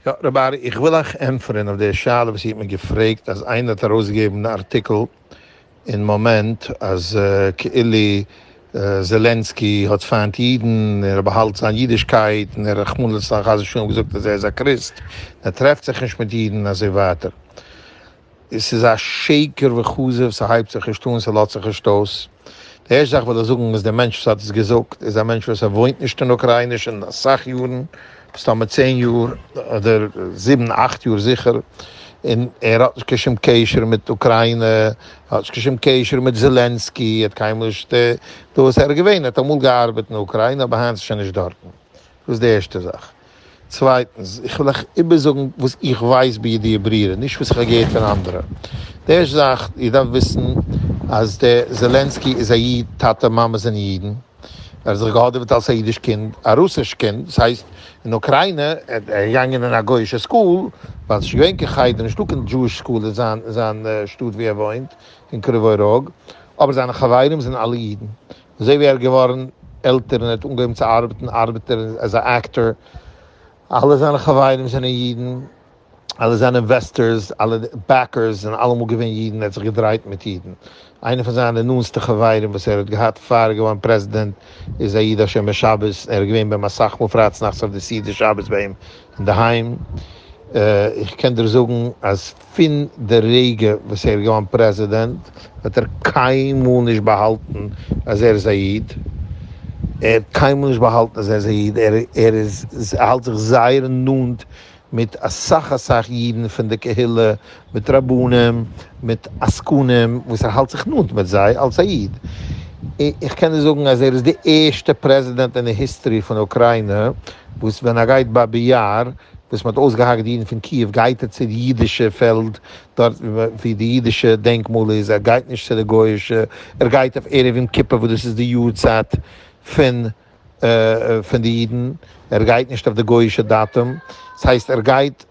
יא, רבי ארי', איך וויל אייך ענטפערען אויף די שאלה וואס איר האט מיר געפרעגט אז איינער האט ארויסגעגעבן אן ארטיקל אין מאמענט אז כאילו זעלענסקי האט פיינט אידן, ער באהאלט זיין אידישקייט, און ער רחמנא לצלן חס ושלום געזאגט אז ער איז א קריסט, ער טרעפט זיך נישט מיט אידן און אזוי ווייטער. עס איז א שקר וכזב, ס'הייבט זיך נישט אן, ס'לאזט זיך נישט אויס. די ערשטע זאך וויל איך זאגן אז דער מענטש וואס האט עס געזאגט איז א מענטש וואס ער וואוינט נישט אין אוקריינע שוין אסאך יארן, מסתמא צען יאר אדער זיבן אכט יאר זיכער, און ער האט נישט קיין שום קשר מיט אוקריינע, ער האט נישט קיין שום קשר מיט זעלענסקי, ער האט קיינמאל נישט דאס, ער איז געווען, ער האט אמאל געארבעט אין אוקריינע אבער היינט איז שוין נישט דארטן. דאס איז די ערשטע זאך. צווייטנס, איך וויל אייך איבערזאגן וואס איך ווייס בידיעה ברורה, נישט וואס איך האב געהערט פון אנדערע. די ערשטע זאך, איר דארפט וויסן אז דער זעלענסקי איז א איד, טאטע מאמע זענען אידן, ער האט זיך געהאדעוועט אלס א אידיש קינד, א רוסיש קינד, דאס הייסט אין אוקריינע, ער איז געגאנגען אין א גוי'אישע סקול, ווייל עס איז נישט געווען קיין חדר, נישטא קיין דזשואיש סקול אין זיין זיין שטאט וואו ער וואוינט, אין קריוואי ראג, אבער זיינע חברים זענען אלע אידן. אזוי ווי ער איז געווארן עלטער און ער האט אנגעהויבן צו ארבעטן ארבעט ער עז א עקטאר, אלע זיינע חברים זענען אידן, אלע זיינע אינוועסטארס, אלע בעקערס זענען אלעמאל געווען אידן, ער האט זיך געדרייט מיט אידן. איינער פון זיינע נאנסטע חברים וואס ער האט געהאט פאר ער איז געווארן פרעזידענט איז א איד א שומר שבת, ער איז געווען ביי אים אסאך מאל פרייטאג צונאכטס אויף די סעודה שבת ביי אים אינדערהיים. איך קען דיר זאגן אז פון די רגע וואס ער איז געווארן פרעזידענט האט ער קיינמאל נישט באהאלטן אז ער איז א איד, ער האט קיינמאל נישט באהאלטן אז ער איז א איד, ער ער איז ער האלט זיך זייער נאנט מיט אסאך אסאך אידן פון די קהילה, מיט רבנים, מיט עסקנים, וואס ער האלט זיך נאנט מיט זיי אלס א איד. איך קען דיר זאגן אז ער איז די ערשטע פרעזידענט אין די היסטארי פון אוקריינע וואס ווען ער גייט באבי יאר וואס מ'האט אויסגעהאקט די אידן פון קיעוו גייט ער צו די אידישע פעלד דארט ווי די אידישע דענקמאל איז, ער גייט נישט צו די גויאישע, ער גייט אויף ערב יום כיפור וואס דאס איז די יארצייט פון פון די אידן, ער גייט נישט אויף די גויאישע דאטום, ס'הייסט ער גייט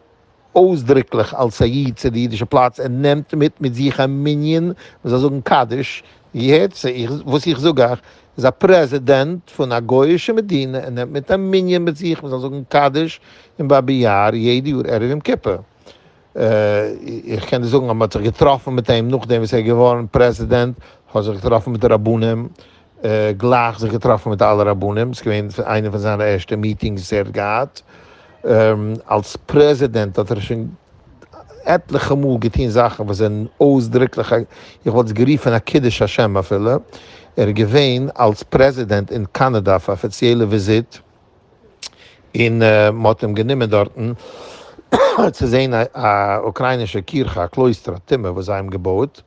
אויסדריקליך אלס א איד צו די אידישע פלאץ, ער נעמט מיט מיט זיך א מנין מען זאל זאגן קדיש, איר הערט וואס איך זאג אייך, איז א פרעזידענט פון א גויאישע מדינה, ער נעמט מיט א מנין מיט זיך מען זאל זאגן קדיש אין באבי יאר יעדע יאר ערב יום כיפור. איך קען דיר זאגן אז מען האט זיך געטראפן מיט אים נאכדעם וואס ער איז געווארן פרעזידענט, האט זיך געטראפן מיט די רבנים, גלייך זיך געטראפן מיט אלע רבנים, ס'איז געווען איינע פון זיינע ערשטע מיטינגס וואס ער האט געהאט אלס פרעזידענט, האט ער שוין עטליכע מאל געטון זאכן וואס זענען אויסדריקליך, איך וואלט עס גערופן א קידוש השם אפילו, ער איז געווען אלס פרעזידענט אין קאנאדא אויף א אפיציעלע וויזיט, און מען האט אים גענומען דארטן צו זען א אוקריינישע קירכע, א קלויסטער, א טומאה וואס זיי האבן געבויט,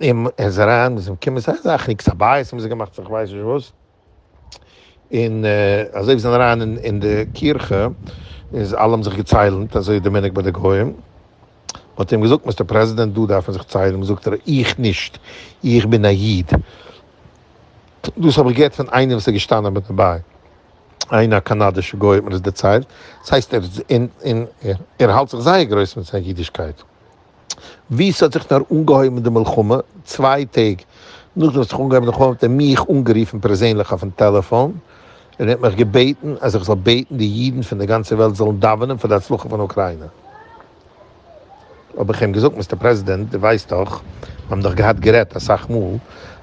און ער איז אריין, מ'איז אים געקומען, ס'איז א חנוכת הבית האבן זיי געמאכט, איך ווייס נישט וואס, און אזוי ווי זיי זענען אריין אין די קירכע, איז אלע האבן זיך געציילמט, אזוי איז די מנהג ביי די גוים, מ'האט אים געזאגט מיסטער פרעזידענט דא דארף מען זיך ציילן, זאגט ער איך נישט, איך בין א איד. דאס האב איך געהערט פון איינער וואס איז געשטאנען מיט דערביי, איינער א קאנאדישע גוי האט מיר עס דערציילט, דאס הייסט ער איז אין אין ער האלט זיך זייער גרויס מיט זיין אידישקייט. ווי ס'האט זיך נאר אנגעהויבן די מלחמה, צוויי טעג נאכדעם וואס ס'האט זיך אנגעהויבן די מלחמה האט ער מיך אנגערופן פערזענליך אויפן טעלעפאן, און ער האט מיך געבעטן אז איך זאל בעטן די אידן פון די גאנצע וועלט זאלן דאווענען פאר די הצלחה פון אוקריינע. האב איך אים געזאגט, מיסטער פרעזידענט, דו ווייסט דאך, מיר האבן דאך געהאט גערעדט אסאך מאל,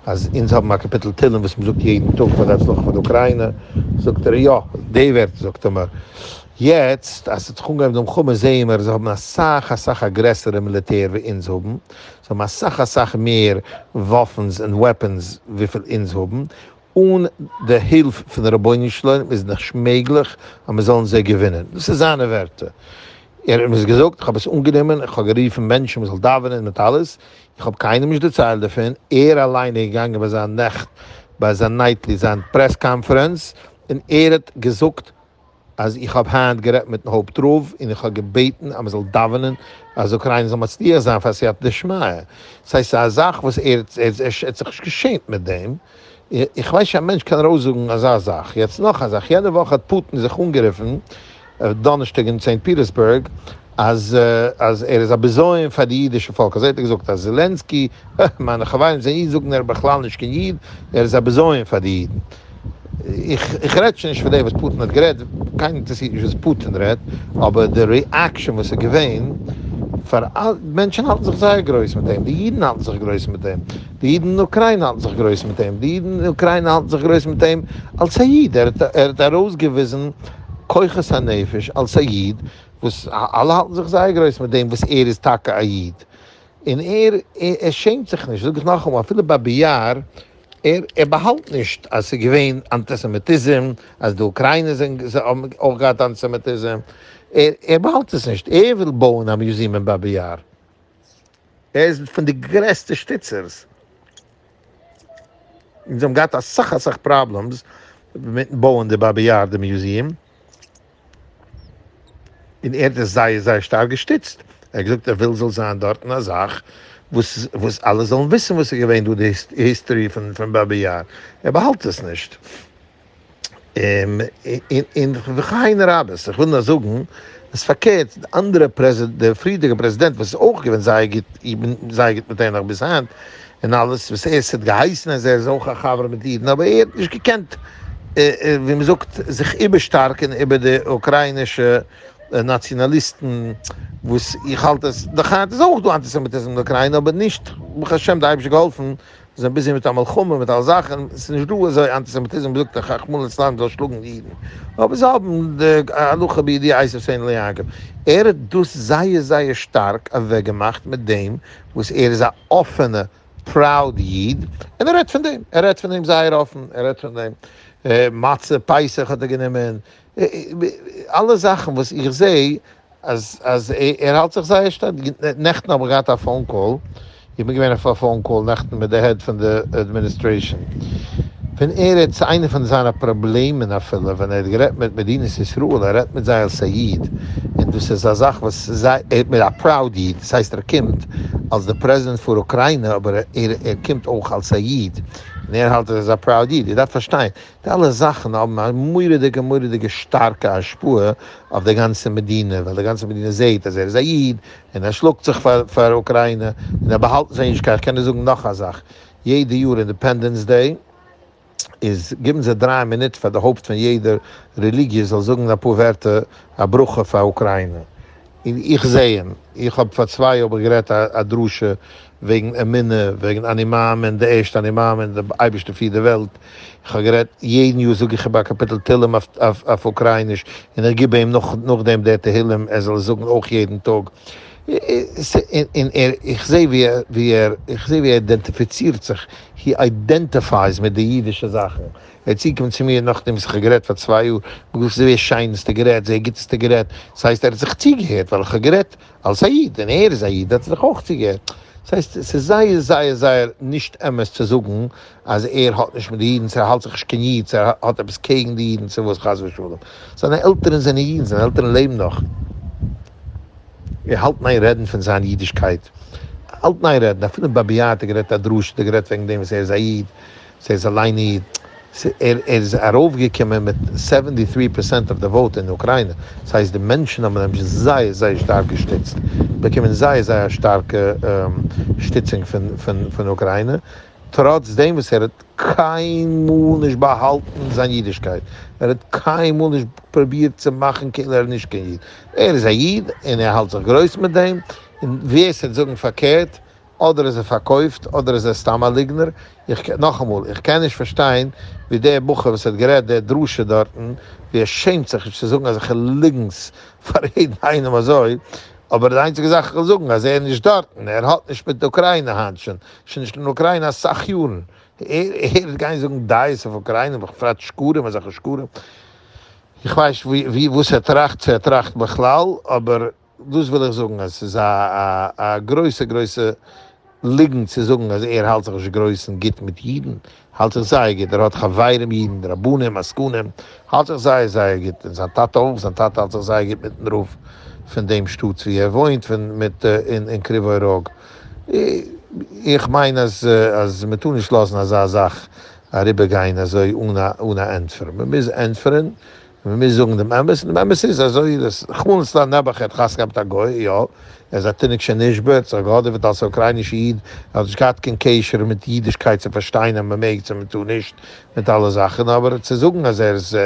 אז אונז האבן א קאפיטל תהלים וואס מען זאגט יעדן טאג פאר די הצלחה פון אוקריינע. זאגט ער, יא, די ווערטער זאגט ער מיר. יעצט אז ס'האט זיך אנגעהויבן די מלחמה זעען מיר אז זיי האבן אסאך אסאך א גרעסערע מיליטער ווי אונז האבן, זיי האבן אסאך אסאך מער וואפנס און וועפענס וויפיל אונז האבן, אן די הילף פון די רבונו של עולם איז נישט מעגליך אז מיר זאלן זיי געווינען. דאס איז זיינע ווערטער. ער האט מיר עס געזאגט, איך האב עס אנגענומען, איך האב גערופן מענטשן מען זאל דאווענען מיט אלעס, איך האב קיינעם נישט דערציילט דערפון, ער אליין איז געגאנגען ביי זיין נעכט ביי זיין נייטלי זיין פרעס קאנפערענס און ער האט געזאגט אז איך האב היינט גערעדט מיטן הויפט רב און איך האב געבעטן אז מען זאל דאווענען אז אוקריינע זאל מצליח זיין פאר סייעתא דשמיא. ס'הייסט ס'איז א זאך וואס ער האט זיך נישט געשעמט מיט דעם. איך ווייס נישט א מענטש קען ארויסזאגן אזא זאך. יעצט נאך א זאך, יענע וואך האט פוטין זיך אנגערופן דאנערשטאג אין סעינט פיטערסבורג אז אז ער איז א בזיון פאר די אידישע פאלק, אזוי האט ער געזאגט אז זעלענסקי, מיינע חברים זענען אידן זאגן ער איז בכלל נישט קיין איד, ער איז א בזיון פאר די אידן. איך איך רעד שוין נישט פון דעם וואס פוטין האט גערעדט, קיינעם אינטערעסירט נישט וואס פוטין רעדט, אבער די ריעקשאן וואס איז געווען, פאר מענטשן האלטן זיך זייער גרויס מיט אים, די אידן האלטן זיך גרויס מיט אים, די אידן אין אוקריינע האלטן זיך גרויס מיט אים, די אידן אין אוקריינע האלטן זיך גרויס מיט אים אלס א איד, ער האט ער האט ארויסגעוויזן כוחות הנפש אלס א איד, וואס אלע האלטן זיך זייער גרויס מיט דעם וואס ער איז טאקע א איד, און ער ער שעמט זיך נישט, זאג איך נאכאמאל, אפילו באבי יאר, ער ער באהאלט נישט אז ס'איז געווען אנטיסעמיטיזם, אז די אוקריינער זענען האבן אויך געהאט אנטיסעמיטיזם, ער ער באהאלט עס נישט, ער וויל בויען א מוזיעם אין באבי יאר, ער איז פון די גרעסטע שטיצערס, און זיי האבן געהאט אסאך אסאך פראבלעמס מיטן בויען די באבי יאר די מוזיעם. און ער האט עס זייער זייער שטארק געשטיצט, ער האט געזאגט ער וויל זאל זיין דארטן א זאך וואס וואס אלע זאלן וויסן וואס איז געווען דא די היסטארי פון פון באבי יאר, ער באהאלט עס נישט. און און וכהנה רבות, איך וויל נאר זאגן אז פארקערט די אנדערע פרעזידענט די פריערדיגע פרעזידענט וואס איז אויך געווען זייער גוט, איך בין זייער גוט מיט אים נאך ביז היינט, און אלעס וואס ער ס'האט געהייסן אז ער איז אויך א חבר מיט אידן אבער ער האט נישט געקענט ווי מ'זאגט זיך איבערשטארקען איבער די אוקריינישע נאציאנאליסטן וואס איך האלט אז נאך היינט איז אויך דא אנטיסעמיטיזם אין אוקריינע אבער נישט ברוך השם די אייבערשטער געהאלפן זיי זענען ביזי מיט א מלחמה מיט אלע זאכן ס'איז נישט דא אזוי אנטיסעמיטיזם מ'זאגט רחמנא לצלן מ'זאל שלאגן אידן אבער זיי האבן די הלכה בידוע עשו שונא ליעקב ער האט דאס זייער זייער שטארק אוועקגעמאכט מיט דעם וואס ער איז א אפענע פראוד איד, און ער רעדט פון דעם, ער רעדט פון דעם זייער אפן, ער רעדט פון דעם, מצה פסח האט ער גענומען, אלע זאכן וואס איך זע אז אז ער האלט זיך זייער שטארק, נעכטן האב איך געהאט א פאון קאל, איך בין געווען אויף א פאון קאל נעכטן מיט די העד פון די אדמיניסטרעישאן, ווען ער רעדט, ס'איז איינע פון זיינע פראבלעמען אפילו ווען ער האט גערעדט מיט מדינת ישראל, ער רעדט מיט זיי אלס א איד, און דאס איז א זאך וואס זיי, ער מיט א פראוד איד, דאס הייסט ער קומט אלס די פרעזידענט פאר אוקריינע אבער ער ער קומט אויך אלס א איד, און ער האלט אז ער איז א פראוד איד, איר דארפט פארשטיין, די אלע זאכן האבן א מורא'דיגע מורא'דיגע שטארקע השפעה אויף די גאנצע מדינה, ווייל די גאנצע מדינה זעהט אז ער איז א איד, און ער שלאגט זיך פאר פאר אוקריינע, און ער באהאלט זיין אידישקייט, איך קען דיר זאגן נאך א זאך, יעדע יאר אינדעפענדענס דעי איז גיבן זיי דריי מינוט פאר די הויפט פון יעדע רעליגיע זאל זאגן אפאר ווערטער א ברכה פאר אוקריינע, און איך זע אים, איך האב פאר צוויי יאר האב איך גערעדט א דרשה וועגן אמונה, וועגן אני מאמין, די ערשטע אני מאמין, די אייבערשטער פירט די וועלט, איך האב גערעדט, יעדן יאר זאג איך איבער א קאפיטל תהלים אויף אוקרייניש, און איך גיב אים נאך נאכדעם די תהלים ער זאל עס זאגן אויך יעדן טאג, און ער, איך זע ווי ער, ווי ער, איך זע ווי ער אידענטיפיצירט זיך, הי איידענטיפייס מיט די אידישע זאכן, ער איז צוגעקומען צו מיר נאכדעם וואס איך האב גערעדט פאר צוויי יאר, מיר געזאגט זייער שיין האסטו גערעדט, זייער גוט האסטו גערעדט, דאס הייסט ער האט זיך צוגעהערט ווייל איך האב גערעדט אלס א איד, און ער איז א איד האט ער זיך אויך צוגעהערט. דאס הייסט עס איז זייער זייער זייער נישט אמת צו זאגן אז ער האט נישט מיט די אידן, צו ער האלט זיך נישט קיין איד, צו ער האט עפעס קעגן די אידן צו וואס חס ושלום. זיינע עלטערן זענען אידן, זיינע עלטערן לעבן נאך. ער האלט אין איין רעדן פון זיין אידישקייט. האלט אין איין רעדן, אפילו אין באבי יאר האט ער גערעדט א דרשה, האט ער גערעדט וועגן דעם וואס ער איז א איד, וואס ער איז אליין א איד. ער איז ארויפגעקומען מיט סעווענטי טרי פערסענט אוו די וואוט אין אוקריינע, דאס הייסט די מענטשן האבן אים זייער זייער שטארק געשטיצט, באקומען זייער זייער א שטארקע שטיצונג פון אוקריינע, טראץ דעם וואס ער האט קיינמאל נישט באהאלטן זיין אידישקייט, ער האט קיינמאל נישט פרובירט צו מאכן כאילו ער איז נישט קיין איד, ער איז א איד און ער האלט זיך גרויס מיט דעם, און ווער ס'וועט זאגן פארקערט אדער איז ער פארקויפט אדער איז ער סתם א ליגנער, איך נאכאמאל, איך קען נישט פארשטיין ווי דער בחור וואס האט גערעדט דער דרשה דארטן, ווי ער שעמט זיך נישט צו זאגן אזעלכע ליגנס פאר יעדן איינעם אזוי, אבער די איינציגע זאך איך וויל זאגן אז ער איז נישט דארטן, ער האט נישט מיט אוקריינע היינט שוין, שוין נישט אין אוקריינע אסאך יארן, ער ער גיין זאגן דעות אויף אוקריינע בפרט שקרים אזעלכע שקרים, איך ווייס נישט ווי וואס ער טראכט צו ער טראכט בכלל, אבער. דאס וויל איך זאגן אז ס'איז א א גרויסע גרויסע ליגנט צו זאגן אז ער האלט זיך נישט גרויס און גוט מיט אידן, האלט זיך זייער גוט, ער האט חברים אידן, רבנים, עסקנים, האלט זיך זייער זייער גוט, און זיין טאטע אויך, זיין טאטע האלט זיך זייער גוט מיטן רב פון דעם שטאט ווי ער וואוינט, פון מיט אין קריווי ראג. איך מיין אז אז מען טאר נישט לאזן אזא זאך אריבער גיין אזוי אן א אן א ענטפער, מען מוז ענטפערן מען מוז זאגן דעם אמת, און דעם אמת איז אזוי איז עס, רחמנא לצלן נעבעך ער האט חתונה געהאט מיט א גוי, יא, ער ער איז א תינוק שנשבה, ער האט זיך געהאדעוועט אלס א אוקריינישע איד, ער האט נישט געהאט קיין קשר מיט אידישקייט צו פארשטיין אז מען מעג צו מען טאר נישט מיט אלע זאכן, אבער צו זאגן אז ער איז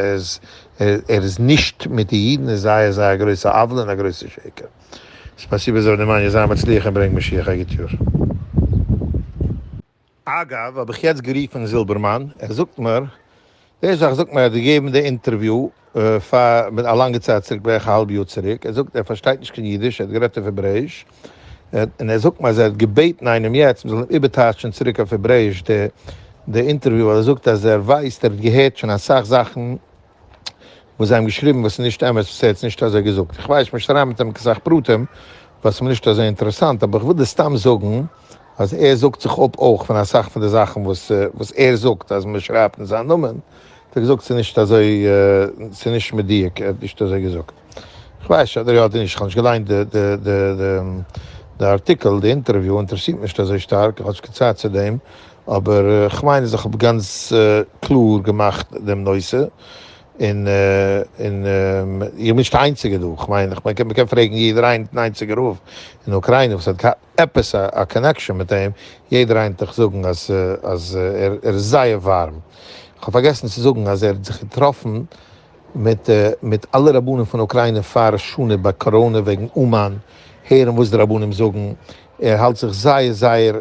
ער איז נישט מיט די אידן איז זייער זייער א גרויסע עוולה און א גרויסע שקר. ספאסיבע זאל די מאניע זיין מצליח און ברענג משיח א גוט יאר. אגב האב איך יעצט גערופן זילבערמאן, ער זאגט מיר, די זאך זאגט מיר ער האט געגעבן די אינטערוויו פאר א לאנגע צייט צוריק בערך א האלב יאר צוריק, ער זאגט ער פארשטייט נישט קיין אידיש, ער האט גערעדט אויף העברעיש, און ער זאגט מיר אז ער האט געבעטן איינעם יעצט מ'זאל אים איבערטייטשן צוריק אויף העברעיש די די אינטערוויו ווייל ער זאגט אז ער ווייסט ער האט געהערט שוין אסאך זאכן וואס זיי האבן געשריבן וואס איז נישט אמת וואס ער האט נישט אזוי געזאגט איך ווייס נישט אריין מיט אים קיין סאך פרטים ווייל ס'איז מיר נישט אזוי אינטערעסאנט אבער איך וויל דיר סתם זאגן אז ער זאגט זיך אפ אויך פון אסאך פון די זאכן וואס וואס ער זאגט אז מען שרייבט אין זיין נאמען האט ער געזאגט ס'איז נישט אזוי ס'איז נישט מדויק ער האט נישט אזוי געזאגט כ'ווייס נישט אדער יא אדער נישט כ'האב נישט געליינט די די די די די ארטיקל די אינטערוויו אינטערעסירט מיר נישט אזוי שטארק איך האב נישט קיין צייט צו דעם אבער כ'מיין אז איך האב גאנץ קלאר געמאכט דעם נושא און און איך בין נישט די איינציגע דא כ'מיין מ'קען פרעגן יעדער איין איינציגער רב אין אוקריינע וואס האט געהאט עפעס א קאנעקשאן מיט אים, יעדער איינער וועט דיך זאגן אז אז ער איז זייער ווארעם. כ'האב פארגעסן צו זאגן אז ער האט זיך געטראפן מיט מיט אלע רבנים פון אוקריינע פאר ראש השנה ביי קאראנע וועגן אומאן, הערן וואס די רבנים זאגן, ער האלט זיך זייער זייער,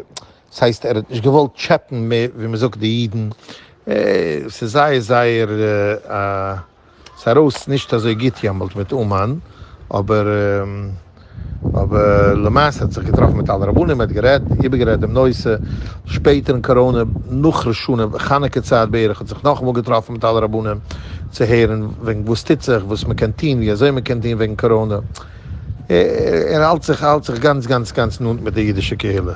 ס'הייסט ער האט נישט געוואלט טשעפען מער ווי מ'זאגט די אידן, ס'איז זייער זייער א. ס'איז ארויס נישט אזוי גוט יעמאלט מיט אומאן, אבער אבער למעשה האט זיך געטראפן מיט אלע רבנים, מ'האט גערעדט, איבערגערעדט דעם נושא, שפעטער אין קאראנע, נאך ראש השנה, חנוכה צייט בערך, האט זיך נאכאמאל געטראפן מיט אלע רבנים צו הערן וועגן וואס טוט זיך, וואס מ'קען טון, ווי אזוי מ'קען טון וועגן קאראנע. ער האלט זיך האלט זיך גאנץ גאנץ גאנץ נאנט מיט די אידישע קהילה.